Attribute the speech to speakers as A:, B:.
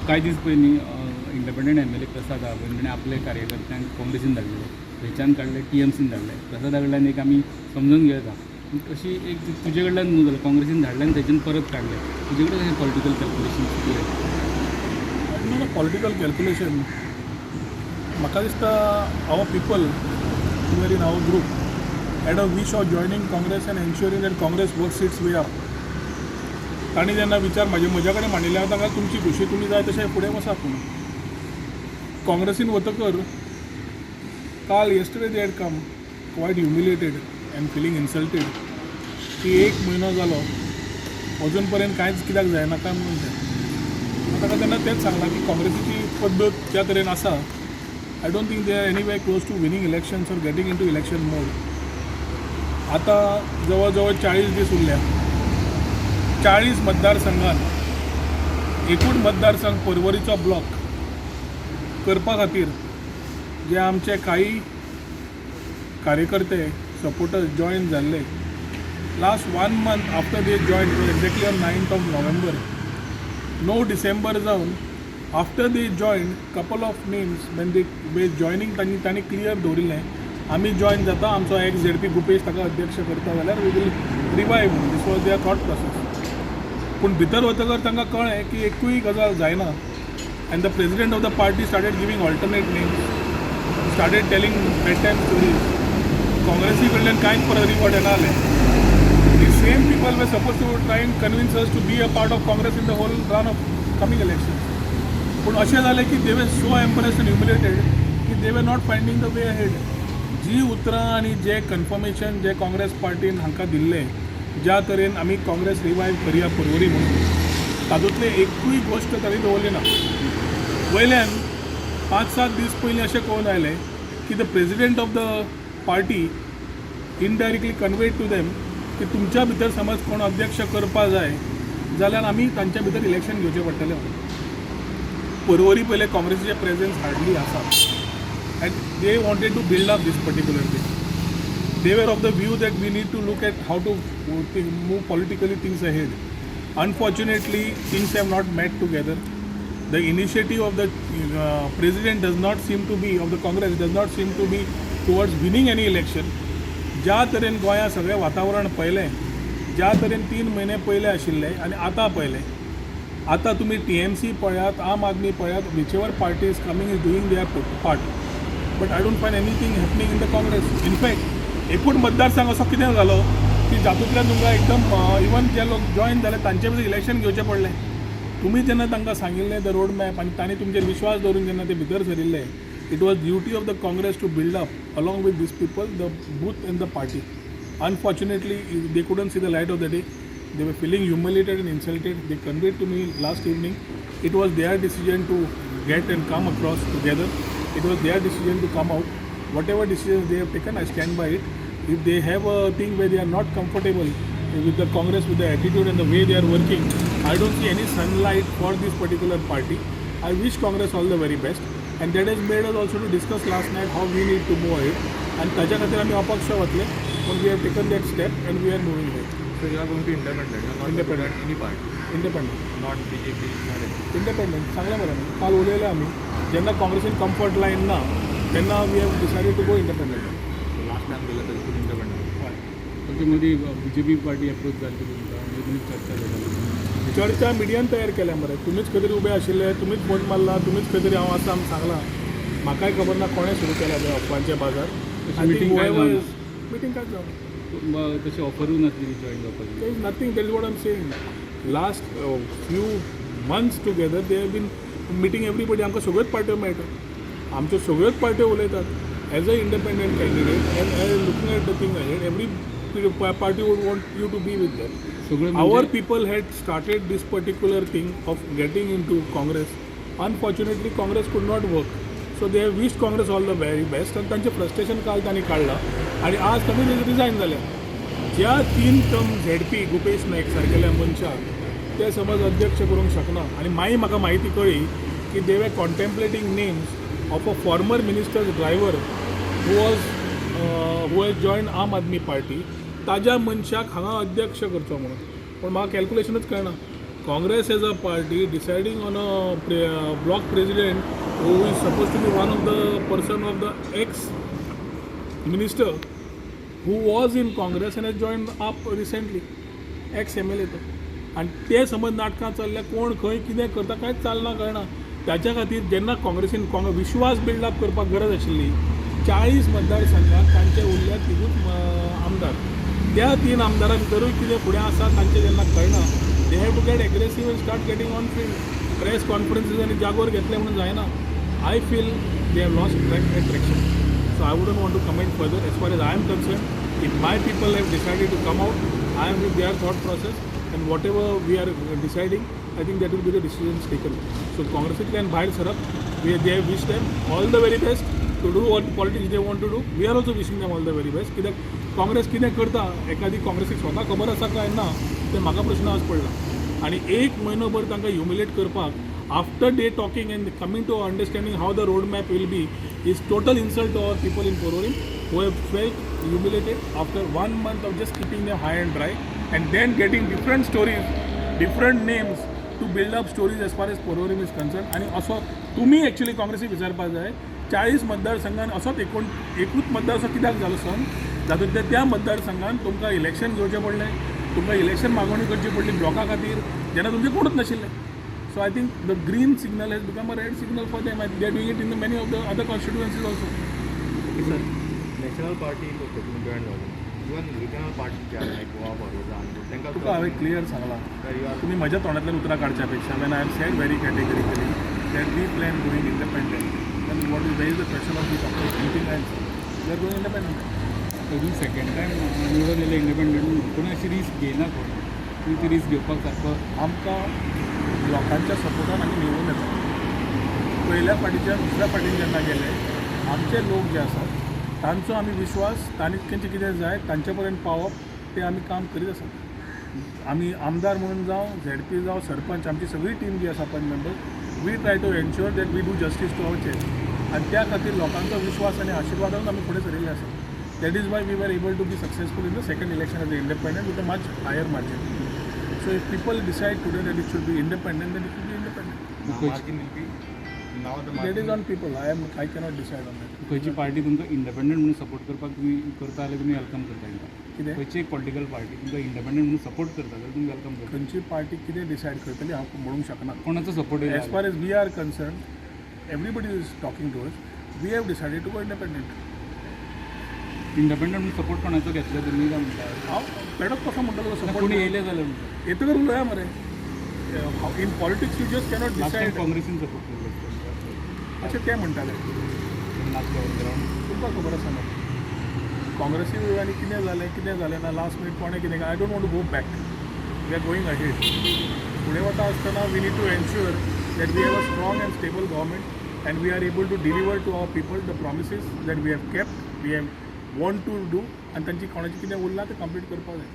A: कांय दीस पयलीं इंडिपेंडंट एमएलए प्रसाद आहा, ताणें आपले कार्यकर्त्यांक काँग्रेसीन धाडलेले, थंयच्यान काडले, टीएमसीन धाडले. प्रसादा कडल्यान एक आमी समजून घेता अशी एक तुजे कडल्यान मूव जालो, काँग्रेसीन धाडले आनी थंयच्यान परत काडले. तुजे कडेन कशें पॉलिटिकल कॅल्क्युलेशन कितें?
B: Not a political calculation. म्हाका दिसता our people who are in our group had a wish of joining Congress and ensuring that Congress works its way up. तांणी जेन्ना विचार म्हज्या कडेन मांडिल्ले, हांवें तांकां तुमची खुशी, तुमी जाय तशें फुडें वचात म्हणून. काँग्रेसीन वतकर काल, yesterday, they had come quite humiliated and feeling insulted की एक म्हयनो जालो, अजून पर्यंत कांयच कित्याक जायना काय म्हणून. तें ताका तेन्ना तेंच सांगलां की काँग्रेसीची पद्दत ज्या तरेन आसा, I don't think they are anywhere close to winning elections or getting into election mode. आतां जवळ जवळ 40 दीस उरल्या. 40 मतदारसंघात एकूण मतदारसंघ परवरीचो ब्लॉक करपा खातीर जे आमचे काही कार्यकर्ते, सपोर्टर्स जॉयन जाल्ले, last one month after they join, exactly on 9th of November, 9 डिसेंबर जावन, after they join, couple of names, when they were joining, तांणी क्लियर दवरिल्लें, आमी जॉयन जाता, आमचो एक्स झेडपी गुपेश ताका अध्यक्ष करता जाल्यार we will revive. This was their thought process. पूण भितर वतकर तांकां कळ्ळें की एकूय गजाल जायना and the president of the party started giving alternate names, started telling bed time stories. काँग्रेसी कडल्यान कांयच परत रिवॉर्ड येना जालें. The same people were supposed to try and convince us to be a part of Congress in the whole run of coming elections. पूण अशें जालें की they were so embarrassed and humiliated की they were not finding the way ahead. जी उतरां आनी जे conformation जे काँग्रेस पार्टीन हांकां दिल्लें, ज्या तरेन आमी काँग्रेस रिवायव करया परवरी म्हणून, तातूंतलें एकूय गोश्ट तांणी दवरली ना. वयल्यान 5-7 दीस पयलीं अशें कळून आयलें की the president of the party indirectly conveyed to them की तुमच्या भितर समज कोण अध्यक्ष करपा जाय जाल्यार आमी तांच्या भितर इलेक्शन घेवचें पडटलें. परवरी पयलें काँग्रेसीचें प्रेजन्स हार्डली आसा and they wanted to build up this particular thing. They were of the view that we need to look at how to move politically things ahead. Unfortunately, things have not met together. The initiative of the president does not seem to be, of the Congress, does not seem to be towards winning any election. ज्या तरेन गोंयांत सगळें वातावरण पळयलें, ज्या तरेन 3 म्हयने पयले आशिल्ले आनी आतां पळयलें, आतां तुमी टीएमसी पळयात, आम आदमी पळयात, whichever party is coming is doing their part, but I don't find anything happening in the Congress. In fact, एकूण मतदारसंघ असो कितें जालो की जातूंतल्यान तुमकां एकदम इवन जे लोक जॉयन जाले तांचे भितर इलेक्शन घेवचें पडलें. तुमी जेन्ना तांकां सांगिल्लें the road map आनी तांणी तुमचेर विश्वास दवरून जेन्ना ते भितर सरिल्ले, it was duty of the Congress to build up along with these people the booth and the party. Unfortunately, they couldn't see the light of the day. They were feeling humiliated and insulted. They conveyed to me last evening. It was their decision to get and come across together. It was their decision to come out. Whatever decisions they have taken, I stand by it. If they have a thing where they are not comfortable with the Congress, with the attitude and the way they are working, I don't see any sunlight for this particular party. I wish Congress all the very best. And that has made us also to discuss last night how we need to move ahead. And ताच्या खातीर आमी अपक्ष वतले, पूण we have taken that step and we are moving ahead.
C: So you are going to independent. You are not
B: Independent.
C: Any party.
B: Independent.
C: Not BJP, not anything.
B: Independent. सांगलें मरे न्ही, काल उलयले आमी. जेन्ना काँग्रेसीन कम्फर्ट लायन ना तेन्ना we have decided to go independent.
C: So last time गेलं तरी फुल इंडिपेंडंट.
B: हय.
A: ओके, मदीं बीजेपी पार्टी अप्रोच जाली तुमकां, म्हणजे तुमी चर्चा जाली?
B: चर्चा मिडियान तयार केल्या मरे. तुमीच खंय तरी उबे आशिल्ले, तुमीच फोन मारला, तुमीच खंय तरी हांव आसा म्हूण सांगलां. म्हाकाय खबर ना कोणें सुरू केला ते अफवांचे बाजार.
A: तशी meeting काय जावना?
B: मिटींग कांयच जावना.
A: मग तशी ऑफरूय नासली जॉईन जावपाची?
B: There is nothing. That is what I'm saying. Last few months together, they have been meeting everybody. आमकां सगळ्योच पार्ट्यो मेळटा, आमच्यो सगळ्योच पार्ट्यो उलयतात. As a independent candidate and as looking at the thing ahead, every party would want you to be with them.
A: सगळं
B: Our
A: म्हणजे
B: people had started this particular thing of getting into Congress. Unfortunately, Congress could not work. So they have wished Congress all the very best आणि तांचें frustration काल तांणी काडलां आनी आज तांणी रिजायन जाले. ज्या 3 टर्म झेडपी गुपेश नायक सारकेल्या मनशाक ते समज अध्यक्ष करूंक शकना आनी मागीर म्हाका म्हायती कळ्ळी की they were contemplating names of a former minister's driver who has join Aam Aadmi Party, ताज्या मनशाक हांगा अध्यक्ष करचो म्हणून. पूण म्हाका कॅल्कुलेशनूच कळना. Congress as a party deciding on a block president who is supposed to be one of the person of the ex minister who was in Congress and has joined up recently, ex MLA तो. आनी ते समज नाटकां चल्ल्या, कोण खंय कितें करता कांयच चलना, कळना. ताच्या खातीर जेन्ना काँग्रेसीन विश्वास बिल्डअप करपाक गरज आशिल्ली, 40 मतदारसंघात तांचे उरल्या तिनूच आमदार. त्या तीन आमदारां भितरूय कितें फुडें आसा तांचें जेन्ना कळना, they have to get aggressive and start getting on field. Press conferences आनी जागोर घेतले म्हणून जायना. I feel they have lost track and traction. So I wouldn't want to comment further. As far as I am concerned, if my people have decided to come out, I am with their thought process, and whatever we are deciding, I think that will be the decisions taken. So काँग्रेसींतल्यान भायर सरप, we they wish them all the very best to do what politics they want to do. We are also wishing them all the very best. कित्याक काँग्रेस कितें करता एखादी काँग्रेसीक स्वता खबर आसा काय ना तें म्हाका प्रश्न आज पडला. आनी एक म्हयनोभर तांकां ह्युमिलेट करपाक, after they talking and coming to understanding how the road map will be, is total insult to our people in Porvorim who have felt humiliated after one month of just keeping them high and dry and then getting different stories, different names to build up stories as far as Porvorim is concerned. आणि असो तुमी actually काँग्रेसीक विचारपाक जाय, 40 मतदारसंघान असोच एकूण एकूच मतदारसंघ कित्याक जालो संघ, जातूंतल्या त्या मतदारसंघान तुमकां इलेक्शन घेवचें पडलें, तुमकां इलेक्शन मागवणी करची पडली ब्लॉका खातीर, जेन्ना तुमचें कोणूच नाशिल्लें. So I think the green signal has become a red signal for them and they are doing it in the many of the other constituencies also.
C: Sir, national party okay तुमी join जाले, even regional party जे आहा लायक Goa forward जावन तांकां
B: तुका हांवें clear सांगलां,
C: sir, you are
B: तुमी म्हज्या तोंडांतल्यान उतरां काडच्या पेक्षा, when I have said very categorically that we plan going independent, then what is where is the question of we talking anything else? We are going independent.
A: अजून second time निवडून येयले independent, कोणी अशी रिस्क घेयना कोण. तुमी ती risk घेवपाक सारको
B: आमकां लोकांच्या सपोर्टान आमी निवडून येता. पयल्या फावटीच्या दुसऱ्या फावटीन जेन्ना गेले, आमचे लोक जे आसात तांचो आमी विश्वास, तांणी तेंचें कितें जाय तांचे पर्यंत पावप तें आमी काम करीत आसात. आमी आमदार म्हणून जावं, झेडपी जावं, सरपंच, आमची सगळी टीम जी आसा पंच members, we try to ensure that we do justice to our chest. आनी त्या खातीर लोकांचो विश्वास आनी आशिर्वादान आमी फुडें सरिल्ले आसात. That is why we were able to be successful in the second election as a independent with a much higher margin. So if people decide today that it should be independent, then it should be independent.
C: Margin will be now the
B: That is on people. I cannot decide on that.
A: खंयची party तुमकां independent म्हणून support करपाक तुमी करता जाल्यार तुमी welcome करता तांकां?
B: कितें?
A: खंयची एक पॉलिटिकल पार्टी तुमकां इंडिपेंडंट म्हणून सपोर्ट करता जाल्यार तुमी welcome करता?
B: खंयची पार्टी कितें डिसायड करतली हांव म्हणूंक शकना.
A: कोणाचो support?
B: As far as we are concerned, everybody is talking to us. We have decided to go independent.
A: Independent म्हणून सपोर्ट कोणाचो घेतलो तुमी काय म्हणटा?
B: हांव पेडोच कसो म्हणटलो सपोर्ट?
A: कोणी येयले जाल्यार म्हणटा.
B: येतकर उलोवया मरे. In politics you just cannot
A: last time
B: decide.
A: काँग्रेसीन सपोर्ट केल्लो.
B: अशें ते म्हणटाले.
A: Last ground.
B: तुमकां खबर आसा न्हू काँग्रेसी आनी कितें जालें, कितें जालें ना, लास्ट मिनीट कोणें कितें. I don't want to go back. We are going ahead. फुडें वता आसतना we need to ensure that we have a strong and stable government and we are able to deliver to our people the promises that we have kept, we have want to do. आनी तांची कोणाचें कितें उरलां तें complete करपाक जाय.